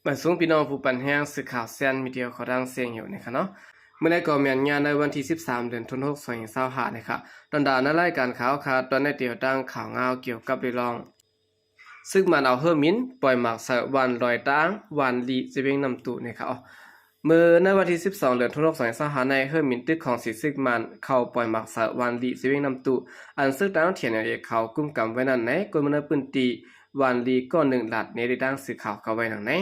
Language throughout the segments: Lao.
ປະຊຸມພີ່ນ້ອງຜູ້ປັນແຮງ ສື່ຂ່າວແຊນມີເດຍ ຂໍດັງເຊງຢູ່ນະຄະເນາະ. ມື້ນີ້ກໍແມ່ນຍາມໃນວັນທີສິບສາມ ເດືອນທັນວາ ສອງພັນຊາວຫ້ານະຄະ. ຕອນດານໃນລາຍການຂ່າວຄະ ຕອນໃນຕຽວຕັ້ງຂ່າວງາວກ່ຽວກັບເລື່ອງ ຊຶກມານເອົາເຮີມິນປ່ອຍໝາກໃສ່ວັນລອຍຕາງ ວັນລີ ແລະ ວຽງນ້ຳຕູນະຄະ. ເມື່ອໃນວັນທີສິບສອງ ເດືອນທັນວາ ສອງພັນຊາວຫ້າໃນ ເຮີມິນຕຶກຂອງສີຊຶກມານເຂົ້າປ່ອຍໝາກໃສ່ວັນລີ ແລະ ວຽງນ້ຳຕູ ອັນຊຶກທາງ ທີເອັນເອ ເຂົາກຸມກຳໄວ້ນັ້ນໃນ ຄົນເມືອງໃນພື້ນທີ່ ວັນລີ ກໍໜຶ່ງລັດໃນ ໄດ້ດັ່ງສື່ຂ່າວເຂົາໄວ້ດັ່ງໃນ.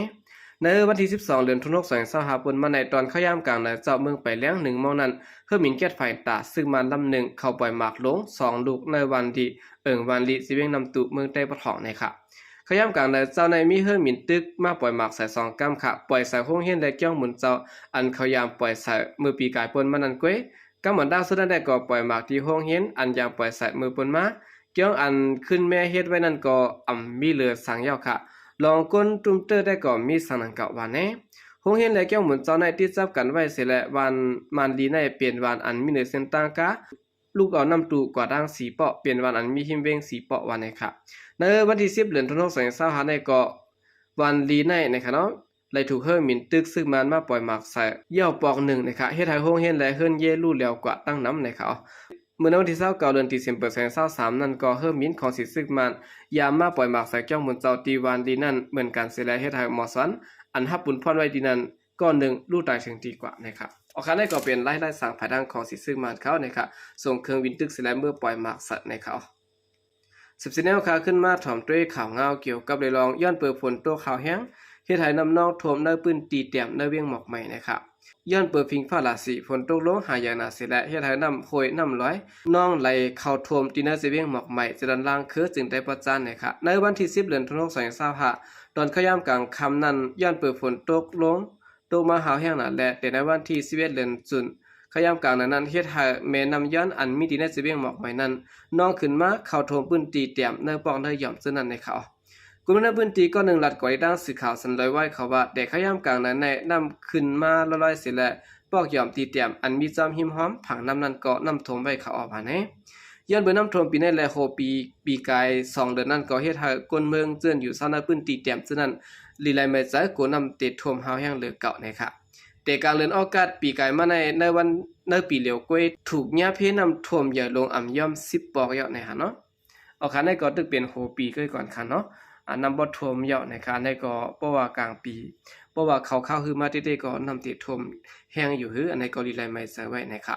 ໃນວັນທີສິບສອງ ເດືອນທັນວາ ສອງພັນຊາວຫ້າ ປົນມາໃນຕອນເຂົ້າຍາມກາງນານເຈົ້າ ເມືອງໄປແລ້ງ ໜຶ່ງໂມງນັ້ນ ເຮີມິນແຈັດໄຟຕາຊຶກມານລຳໜຶ່ງ ເຂົ້າປ່ອຍໝາກລົງສອງລູກໃນວັນລີ ເອີງ ວັນລີ ແລະ ວຽງນ້ຳຕູ ເມືອງແຕ້ປະຖອງນະຄະ. ເຂົ້າຍາມກາງນານເຈົ້າໃນ ມີເຮີມິນຕຶກມາປ່ອຍໝາກໃສ່ສອງກຳຄະ ປ່ອຍໃສ່ໂຮງຮຽນ ແລະ ກຽງໝູນເຈົ້າ ອັນເຂົ້າຍາມປ່ອຍໃສ່ເມື່ອປີກາຍປົນມານັ້ນກ້ວຍ. ກຳອັນດາງສຸດນັ້ນໄດ້ກໍປ່ອຍໝາກທີ່ໂຮງຮຽນ ອັນຍາມປ່ອຍໃສ່ມື້ປົນມາ. ກຽງອັນຂຶ້ນແມ່ເຮັດໄວ້ນັ້ນກໍອຳມີເຫຼືອສັງເຫຍົາຄະ. ລອງກົ້ນຕຸ້ມເຕີໄດ້ກໍມີສັງໜັງເກົ່າວ່າແນ່. ໂຮງຮຽນ ແລະ ກຽງໝູນເຈົ້າໃນຕິດຈັບກັນໄວ້ເສຍແລະ ວັນ ວັນລີໃນເປັນວັນອັນມີເໜືອເສັ້ນທາງກາ ລູກເອົານ້ຳຕູກວ່າທາງສີເປາະ ເປັນວັນອັນມີຮິມວຽງສີເປາະວ່າແນ່ຄະ. ໃນວັນທີສິບ ເດືອນທັນວາ ສອງພັນຊາວຫ້າໃນກໍ ວັນລີໃນນະຄະເນາະ ໄດ້ຖືກເຮີມິນຕຶກຊຶກມານມາປ່ອຍໝາກໃສ່ເຫຍົາປອກໜຶ່ງນະຄະ ເຮັດໃຫ້ໂຮງຮຽນ ແລະ ເຮືອນເຢຍຫຼູ່ຫຼຽວກວ່າຕັ້ງນຳນະຄະ. ເມື່ອໃນວັນທີຊາວເກົ້າ ເດືອນເຊັບເຕີມເປີ ສອງພັນຊາວສາມນັ້ນກໍ ເຮີມິນຂອງສີຊຶກມານ ຍາມມາປ່ອຍໝາກໃສ່ກຽງໝູນເຈົ້າທີ່ວັນລີນັ້ນເໝືອນກັນເສຍແລະ ເຮັດໃຫ້ໝໍສອນ ອັນຮັບບຸນພອນໄວ້ທີ່ນັ້ນ ກໍໜຶ່ງ ຫຼູຕາຍເຖິງທີ່ກວ່ານະຄະ. ອອກຄະ ນັ້ນກໍເປັນລາຍລາຍສັງພາຍຫຼັງຂອງສີຊຶກມານເຂົານະຄະ ສົ່ງເຄື່ອງບິນຕຶກເສຍແລະ ເມືອປ່ອຍໝາກໃສ່ນະຄະ. ສືບສຽນແນວຄາວ ຂຶ້ນມາຖອມດ້ວຍຂ່າວງາວກ່ຽວກັບເລື່ອງ ຍ້ອນເປີຝົນຕົກຫາວແຮງ ເຮັດໃຫ້ນ້ຳນອງຖ້ວມໃນພື້ນທີ່ແຕ້ມໃນວຽງໝອກໄມ້ນະຄະ. ຍ້ອນເປີພິງຟ້າລາສີ ຝົນຕົກລົງຫາຢ່າງໜັກເສຍແລະ ເຮັດໃຫ້ນ້ຳຫ້ວຍນ້ຳລອຍ ນອງໄຫຼເຂົ້າຖ້ວມທີ່ໃນວຽງໝອກໄມ້ ຈະດອນລ່າງເຄືອຈຶ່ງໄດ້ປະຈານນະຄະ. ໃນວັນທີສິບ ເດືອນທັນວາ ສອງພັນຊາວຫ້າ ຕອນເຂົ້າຍາມກາງຄ່ຳນັ້ນ ຍ້ອນເປີຝົນຕົກລົງ ຕົກມາຫາວແຮງນັ້ນແຫຼະ ແຕ່ໃນວັນທີສິບເອັດ ເດືອນຈຸນ ເຂົ້າຍາມກາງນານນັ້ນ ເຮັດໃຫ້ແມ່ນ້ຳຍ້ອນອັນມີທີ່ໃນວຽງໝອກໄມ້ນັ້ນ ນອງຂຶ້ນມາເຂົ້າຖ້ວມພື້ນທີ່ແຕ້ມໃນປອກໃນຫຍ່ອມເຊິ່ງນັ້ນນະຄະ. ກຸ່ມໃນພື້ນທີ່ກ້ອນໜຶ່ງລັດກໍໄດ້ດັ່ງສື່ຂ່າວສັນລອຍໄວ້ເຂົາວ່າ ແຕ່ເຂົ້າຍາມກາງນານໃນ ນ້ຳຂຶ້ນມາລອຍໆເສຍແລະ ປອກຫຍ່ອມທີ່ແຕ້ມອັນມີຈ້ອມຮິມຮ່ອມຜັງນ້ຳນັ້ນກໍນ້ຳຖ້ວມໄວ້ເຂົາອອກມາແນ່. ຍ້ອນເບີນ້ຳຖ້ວມປີໃນແລະໂຮປີ ປີກາຍສອງເດືອນນັ້ນກໍເຮັດໃຫ້ຄົນເມືອງເຈີ້ນຢູ່ເຊົາໃນພື້ນທີ່ແຕ້ມເຊິ່ງນັ້ນ ລີໄລໄມໃຈ ກົວນ້ຳເຕະຖ້ວມຫາວແຮງເຫຼືອເກົ່ານະຄະ. ແຕ່ກາງເດືອນອອກກັດປີກາຍມາໃນ ໃນວັນ ໃນປີຫຼຽວກ້ວຍ ຖືກຍາເພນ້ຳຖ້ວມໃຫຍ່ລົງອຳຍ່ອມສິບປອກແລ້ວນະຄະເນາະ. ອອກຄະ ໃນກໍຕຶກເປັນໂຮປີກ້ວຍກ່ອນຄະເນາະ ອາ ນ້ຳບໍ່ຖ້ວມແລ້ວນະຄະ. ໃນກໍເພາະວ່າກາງປີ ເພາະວ່າເຂົາຂ່າວຮືມາເຕະໆ ກໍນ້ຳເຕະຖ້ວມແຮງຢູ່ຮື ອັນໃນກໍລີໄລໄມໃຈໄວ້ນະຄະ.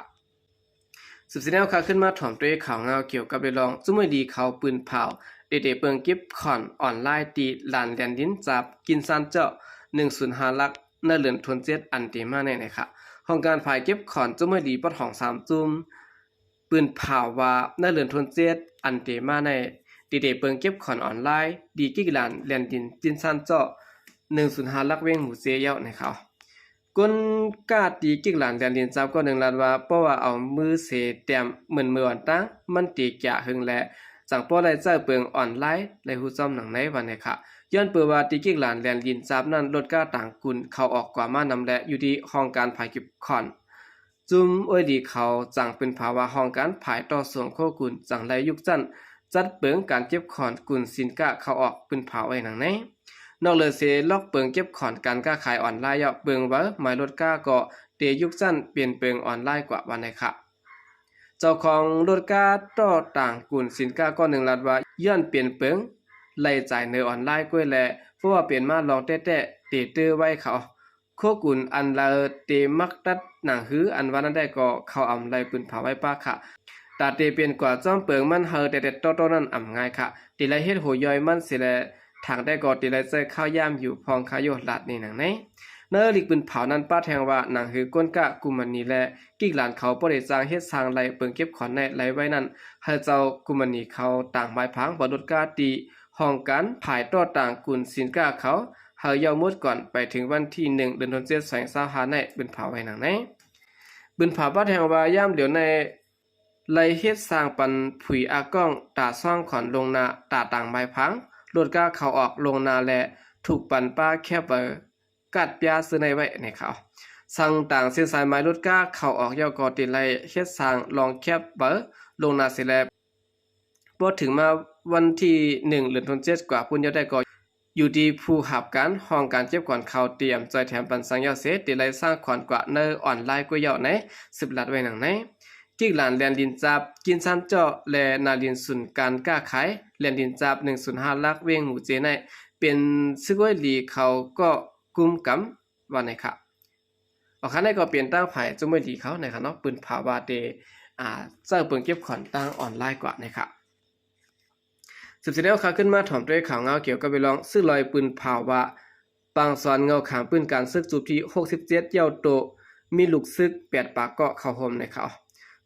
ສືບສຽນແນວຄາວ ຂຶ້ນມາຖອມດ້ວຍຂ່າວງາວກ່ຽວກັບເລື່ອງ ຈຸມເອີຍຫຼີເຂົາປືນເຜົາ ເຕະເປິງເກັບຂອນອອນລາຍ ທີ່ລານແລ່ນດິນຈາບ ກິນຊານເຈາະ ໜຶ່ງສູນຫ້າຫຼັກ ໃນເດືອນທັນເຈັດ ອັນເຕມາໃນນະຄະ. ຫ້ອງການຝ່າຍເກັບຂອນຈຸມເອີຍຫຼີປອດຫ້ອງສາມຈຸມ ປືນເຜົາວ່າ ໃນເດືອນທັນເຈັດ ອັນເຕມາໃນ ທີ່ເຕະເປິງເກັບຂອນອອນລາຍ ທີ່ກິກລານແລ່ນດິນ ຈິນຊານເຈາະ ໜຶ່ງສູນຫ້າຫຼັກ ວຽງໝູເຈແລ້ວນະຄະ. ກົນກາທີ່ກິກລານແລ່ນດິນຈາບ ກໍໜຶ່ງລັດວ່າ ເພາະວ່າເອົາມືເສແຕ້ມເໝີນເມືອອນຕາງ ມັນເຕຈາຫຶງແລະ ຈັ່ງພໍໄດ້ໃຊ້ເປິງອອນລາຍ ໄດ້ຮູ້ຈ້ອມໜັງໃນວ່ານະຄະ. ຍ້ອນເປີວ່າທີ່ກິກລານແລ່ນດິນຈາບນັ້ນ ລົດກາຕ່າງກຸນເຂົ້າອອກກວ່າມານຳແລະ ຢູ່ທີ່ຫ້ອງການຝ່າຍເກັບຂອນ ຈຸມເອີຍຫຼີເຂົາຈັ່ງປືນເຜົາວ່າ ຫ້ອງການຝ່າຍຕໍ່ສົ່ງໂຄກຸນ ຈັ່ງໄດ້ຍຸກຊັ້ນຈັດເປິງການເກັບຂອນກຸນສິນຄ້າເຂົ້າອອກ ປືນເຜົາໄວ້ໜັງໃນ. ນອກເຫຼືອເສລັອກເປິງເກັບຂອນການຄ້າຂາຍອອນລາຍແລ້ວ ເບິ່ງເວີໝາຍລົດກາກໍເຕຍຸກຊັ້ນປ່ຽນເປີງອອນລາຍກວ່າວ່ານະຄະ. ເຈົ້າຂອງລົດກາຕໍ່ຕ່າງກຸນສິນຄ້າກໍໜຶ່ງລັດວ່າ ຍ້ອນປ່ຽນເປີງໄລ່ຈ່າຍເນີອອນລາຍກ້ວຍແລະ ເພາະວ່າເປັນມາລອງແຕ້ໆ ເຕເຕີໄວ້ເຂົາ ໂຄກຸນອັນລາວເຕມັກຕັດໜັງຮື ອັນວ່ານັ້ນໄດ້ກໍເຂົາອຳໄລ່ປືນເຜົາໄວ້ປະຄະ. ຕາເຕປ່ຽນກວ່າຈ້ອມເປິງມັນເຮົາແຕ່ໆຕໍ່ໆນັ້ນອຳງ່າຍຄະ. ເຕໄລ່ເຮັດໂຫຍ່ອຍມັນເສຍແລະ ທາງໃດກໍເຕໄລ່ໃຊ້ຂ້າວຢາມຢູ່ພອງຄາໂຍ ລາດໃນໜັງໃນ. ໃນລິກປືນເຜົານັ້ນປະແທງວ່າ ໜັງຮື ກົນກະ ກຸມມານີ ແລະ ກິກລານເຂົາບໍ່ໄດ້ຈ້າງເຮັດຊ່າງໄລ່ເປິງເກັບຂອນໃນໄລ່ໄວ້ນັ້ນ ໃຫ້ເຈົ້າກຸມມານີເຂົາຕາງໝາຍຜັງວ່າລົດກາທີ່ຫ້ອງການຝ່າຍຕໍ່ຕ່າງກຸນສິນຄ້າເຂົາ ໃຫ້ເຍົາໝົດກ່ອນໄປເຖິງວັນທີໜຶ່ງ ເດືອນທັນເຈັດ ສອງພັນຊາວຫ້າໃນ ປືນເຜົາໄວ້ໜັງໃນ. ປືນເຜົາປະແທງວ່າ ຍາມດຽວໃນໄລ່ເຮັດສ້າງປັນຜຸຍອາກ້ອງຕາຊ່ອງຂອນລົງໜ້າ ຕາຕາງໝາຍຜັງລົດກາເຂົ້າອອກລົງໜ້າ ແລະ ຖືກປັນປາແຄບໄວ້ ກາດປຽຊື່ໃນໄວ້ໃນເຂົາ. ສັ່ງຕາງເສັ້ນສາຍໝາຍລົດກາເຂົ້າອອກແລ້ວກໍເຕໄລ່ເຮັດສ້າງລອງແຄບເບີລົງໜ້າເສຍແລະ ພໍເຖິງມາວັນທີໜຶ່ງ ເດືອນທັນເຈັດກວ່າພຸ້ນ ເຈົ້າໄດ້ກໍ ຢູ່ທີ່ຜູ້ຮັບການຫ້ອງການເກັບຂອນເຂົາຕຽມຊ່ອຍແຖມປັນສັງເຫຍົາເສ ທີ່ໄດ້ສ້າງຂວັນກວ່າໃນອອນລາຍກວ່າເຫຍົາໃນ ສືບລັດໄວ້ໜັງໃນ. ກິກຫຼານແລ່ນດິນຈັບ ກິນຊານເຈາະ ແລະ ນາລິນສູນການຄ້າຂາຍ ແລ່ນດິນຈັບ ໜຶ່ງສູນຫ້າຫຼັກ ເວງໝູເຈ ໃນ ເປັນຊຶກໄວລີເຂົາກໍກຸມກຳ ວ່າໃນຂະ ອອກຂະ ໃນກໍເປັນຕາງຝ່າຍຈຸມໄວລີເຂົາໃນຂະເນາະ ປືນພາວວ່າເຕ ອາ ເຈົ້າເປີງເກັບຂອນຕາງອອນລາຍກວ່າໃນຂະ. ສືບສຽນແລ້ວຂະ ຂຶ້ນມາຖອມດ້ວຍຂ່າວງາວກ່ຽວກັບເລື່ອງຊຶກລອຍ ປືນພາວວ່າ ປາງສອນເງົາຂາມປືນການຊຶກຈຸດທີຫົກສິບເຈັດ ເຍົາໂຕ ມີລູກຊຶກແປດປາກເກາະເຂົ້າຮ່ວມໃນຂະ.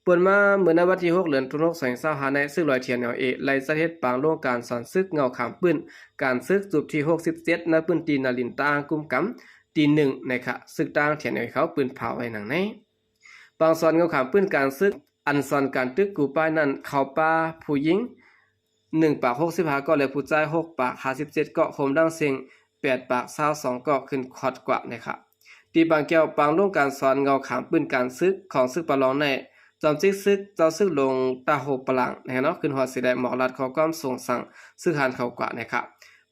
ປ່ວນມາເມື່ອໃນວັນທີຫົກ ເດືອນຕຸນຫົກ ສອງພັນຊາວຫ້າ ໃນຊຶກລອຍ ທີເອັນແອລເອ ໄດ້ຈັດເຮັດປາງລົງການສອນຊຶກເງົາຂາມປືນການຊຶກຈຸດທີຫົກສິບເຈັດ ໃນພື້ນທີ່ນາລິນຕາງກຸມກຳ ທີໜຶ່ງ ໃນຂະ ຊຶກຕາງ ທີເອັນແອລເອ ເຂົາ ປືນພາວໄວ້ໜັງໃນ. ປາງສອນເງົາຂາມປືນການຊຶກ ອັນສອນການຕຶກກູປາຍນັ້ນ ເຂົ້າປາຜູ້ຍິງ ໜຶ່ງປາກຫົກສິບຫ້າເກາະ ແລະ ຜູ້ຊາຍ ຫົກປາກຫ້າສິບເຈັດເກາະ ໂຮມທັງເສັງ ແປດປາກຊາວສອງເກາະ ຂຶ້ນຄອດກວ່າໃນຂະ. ທີ່ປາງແກ້ວ ປາງລົງການສອນເງົາຂາມປືນການຊຶກຂອງຊຶກປະລອງໃນ ຈອມຈິກຊຶກ ເຈົ້າຊຶກຫຼົງຕາໂຮປະຫຼັງ ໃນຂະເນາະ ຂຶ້ນຮອດເສດແລະ ໝອກລັດຂໍ້ຄວາມສົ່ງສັ່ງຊຶກຫັນເຂົ້າກວ່າໃນຂະ.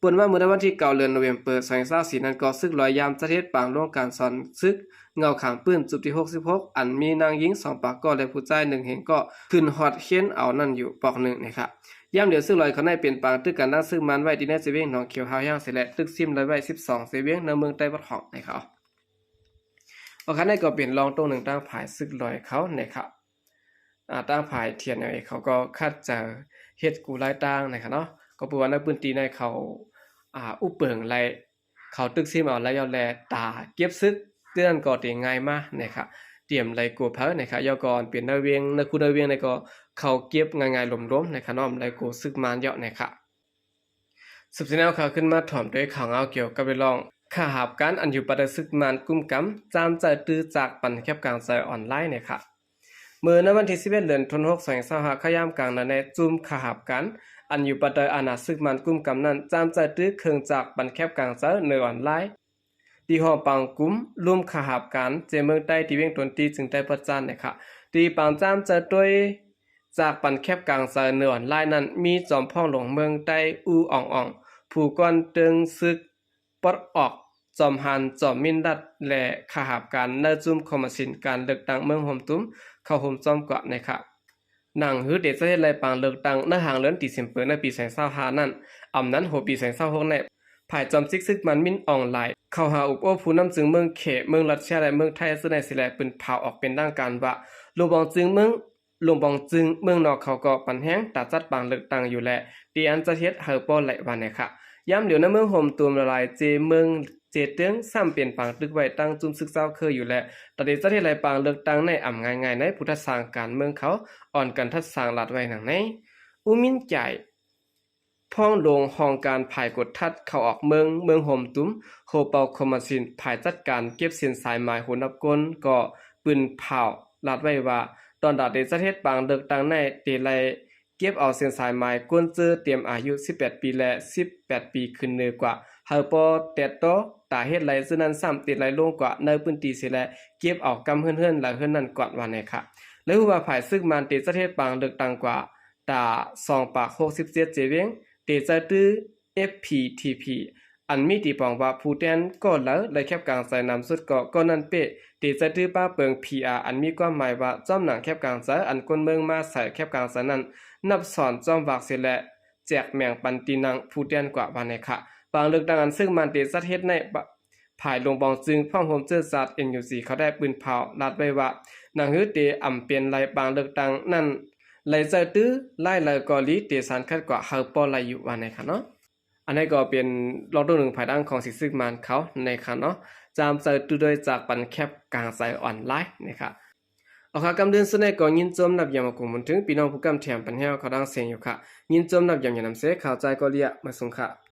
ປ່ວນມາເມື່ອໃນວັນທີເກົ້າ ເດືອນໂນເວມເປີ ສອງພັນຊາວສີ່ ນັ້ນກໍ ຊຶກລອຍຢາມຈັດເຮັດປາງລົງການສອນຊຶກເງົາຂາມປືນຈຸດທີຫົກສິບຫົກ ອັນມີນາງຍິງສອງປາກເກາະ ແລະ ຜູ້ຊາຍໜຶ່ງເຫັງເກາະ ຂຶ້ນຮອດເຄນເອົານັ້ນຢູ່ປອກໜຶ່ງໃນຂະ. ຍາມດຽວຊຶກລອຍເຂົາໃນເປັນປາງຕຶກກັນດັ່ງຊຶກມານໄວ້ທີ່ໃນເຊເວັງໜອງຂຽວຮາວຮຽງເສດແລະ ຕຶກຊິມລອຍໄວ້ສິບສອງເຊເວັງໃນເມືອງໃຕ້ວັດຫອງໃນຂະ. ອອກຂະ ໃນກໍເປັນລອງຕົງໜຶ່ງຕາງຝ່າຍຊຶກລອຍເຂົາໃນຂະ. ອາ ຕາງຝ່າຍ ທີເອັນແອລເອ ເຂົາກໍຂັດໃຈເຮັດກູລາຍຕາງໃນຂະເນາະ ກໍເພາະວ່າໃນພື້ນທີ່ໃນເຂົາ ອາ ອຸບເປິງໄລ ເຂົາຕຶກຊິມເອົາໄລຍອດແລ ຕາເກັບຊຶກ ເທື່ອນັ້ນກໍເຕງ່າຍມາໃນຂະ ຕຽມໄລໂກເພີໃນຂະ ຍອດກໍເປັນໃນວຽງ ໃນຄູໃນວຽງໃນກໍເຂົາເກັບງ່າຍໆ ຫຼົມໆ ໃນຂະເນາະ ໄລໂກຊຶກມານຍອດໃນຂະ. ສືບສຽນແລ້ວຂະ ຂຶ້ນມາຖອມດ້ວຍຂ່າວງາວກ່ຽວກັບເລື່ອງ ຄະຫາບການອັນຢູ່ປາກໃຕ້ຊຶກມານກຸມກຳ ຈາມໃຈຕື້ຈາກປັນແຄບກາງໃຈອອນລາຍໃນຂະ. ເມື່ອໃນວັນທີສິບເອັດ ເດືອນຕຸນຫົກ ສອງພັນຊາວຫ້າ ຂະ ຍາມກາງນານໃນ ຈຸ້ມຄະຫາບການອັນຢູ່ປາກໃຕ້ອານາຊຶກມານກຸມກຳນັ້ນ ຈາມໃຈຕື້ເຄື່ອງຈາກປັນແຄບກາງໃຈໃນອອນລາຍ ທີ່ຫ້ອງປາງກຸມລຸ່ມຄະຫາບການເຈເມືອງໃຕ້ ທີ່ວຽງຕົນຕີ ຈຶ່ງໄດ້ປະຈານໃນຂະ ທີ່ປາງຈາມໃຈຕຸ້ຍຈາກປັນແຄບກາງໃຈໃນອອນລາຍນັ້ນ ມີຈອມພອງຫຼວງເມືອງໃຕ້ ອູ່ອອງອອງ ຜູ້ກວນເຕີງຊຶກ ປອດອອກ ຈອມຮານ ຈອມມິນລັດ ແລະ ຄະຫາບການໃນຈຸ້ມຄອມມະຊິນການເລືອກຕັ້ງເມືອງຫົວຕຸມ ເຂົ້າຮ່ວມຈອມກວ່າໃນຂະ. ໜັງຮືເຕຈະເຮັດໄລ່ປາງເລືອກຕັ້ງໃນຫາງເດືອນດີເຊັມເປີໃນປີສອງພັນຊາວຫ້ານັ້ນ ອຳນັ້ນຫົວປີສອງພັນຊາວຫົກໃນ ຝ່າຍຈອມຈິກຊຶກມານມິນອອງລາຍ ເຂົ້າຫາອົບໂອ້ຜູ້ນຳຈຶ່ງເມືອງເຂ ເມືອງລັດເຊຍ ແລະ ເມືອງໄທ ເຊິ່ງໃນເສດແລະ ປືນພາວອອກເປັນທາງການວ່າ ຫຼວງບອງຈຶ່ງເມືອງ ຫຼວງບອງຈຶ່ງເມືອງນອກເຂົາກໍປັນແຮງຕາຈັດປາງເລືອກຕັ້ງຢູ່ແລະ ເຕອັນຈັດເຮັດໃຫ້ພໍໄດ້ວ່າແນ່ຂະ. ຍາມດຽວໃນເມືອງໂຮມຕຸມລະລາຍເຈເມືອງເຈເຕີງ ຊ້ຳເປັນປາງຕຶກໄວ້ຕັ້ງຈຸ້ມຊຶກເຈົ້າເຄີຢູ່ແລະ ຕາເດຈັດເຮັດໄລ່ປາງເລືອກຕັ້ງໃນອຳງ່າຍໆ ໃນຜູ້ທັດສ້າງການເມືອງເຂົາ ອ່ອນກັນທັດສ້າງລັດໄວ້ໜັງໃນ. ອູມິນຈາຍ ພອງຫຼວງຫ້ອງການຝ່າຍກົດທັດເຂົ້າອອກເມືອງ ເມືອງຫົວຕຸມ ໂຮເປົາຄອມມະຊິນ ຝ່າຍຈັດການເກັບເສັ້ນສາຍໝາຍໂຫນັບກົ້ນ ກໍປືນພາວລາດໄວ້ວ່າ ຕອນດາເດຈັດເຮັດປາງເລືອກຕັ້ງໃນ ເຕໄລ່ເກັບເອົາເສັ້ນສາຍໝາຍກົ້ນເຈີຕຽມອາຍຸສິບແປດປີ ແລະ ສິບແປດປີຂຶ້ນເນີກວ່າ ໃຫ້ພໍແຕະຕໍ່ ຕາເຮັດໄລ່ເທື່ອນັ້ນຊ້ຳ ເຕໄລ່ລົງກວ່າໃນພື້ນທີ່ເສຍ ແລະ ເກັບເອົາກຳເຮືອນເຮືອນລະເຮືອນນັ້ນກ່ອນວ່າແນ່ຂະ. ແລະ ຮູ້ວ່າຝ່າຍຊຶກມານເຕຈັດເຮັດປາງເລືອກຕັ້ງກວ່າ ຕາສອງປາກຫົກສິບເຈັດເຈວຽງ ເຕໃຈຕື້ ເອັຟພີທີພີ ອັນມີຕີປອງວ່າຜູ້ແທນກໍເລີຍ ແລະ ແຄບກາງໃຈນຳສຸດກໍ ກໍນັ້ນເປ້ ເຕໃຈຕື້ປ້າເປິງ ພີອາ ອັນມີຄວາມໝາຍວ່າ ຈອມໜັງແຄບກາງໃຈ ອັນຄົນເມືອງມາໃສ່ແຄບກາງໃຈນັ້ນ ນັບຊ້ອນຈອມວາກເສຍ ແລະ ແຈກແບ່ງປັນຕີນັ່ງຜູ້ແທນກວ່າວ່າແນ່ຂະ. ປາງເລືອກຕັ້ງອັນຊຶກມານເຕຈັດເຮັດໃນ ພາຍຫຼວງບອງຈຶ່ງ ພ້ອມໂຮມເຈີຊາດ ເອັນຢູຊີ ເຂົາໄດ້ປືນພາວລາດໄວ້ວ່າ ໜັງຮືເຕອຳເປັນໄລ່ປາງເລືອກຕັ້ງນັ້ນ ໄລ່ໃຈຕື້ ລາຍລະກໍລີ ເຕສານຂັດກວ່າ ເຮົາພໍໄລ່ຢູ່ວ່າແນ່ຂະເນາະ. ອັນນີ້ກໍເປັນລອງຕົວໜຶ່ງພາຍຫຼັງຂອງສີຊຶກມານເຂົາໃນຂະເນາະ ຈາມໃຈຕື້ໂດຍຈາກປັນແຄບກາງໃຈອອນລາຍນະຄະ. ເອົາຄະ ກຳເດືອນສຸດໃນກໍຍິນຊົມນັບຢາມມາກຸມບຸນເຖິງ ພີ່ນ້ອງຜູ້ກຳແຖມປັນແຮວເຂົ້າດັງເສຍງຢູ່ຄະ. ຍິນຊົມນັບຢາມຢານຳເສ ຂ່າວໃຈກໍເລຍ ມາສົ່ງຄະ.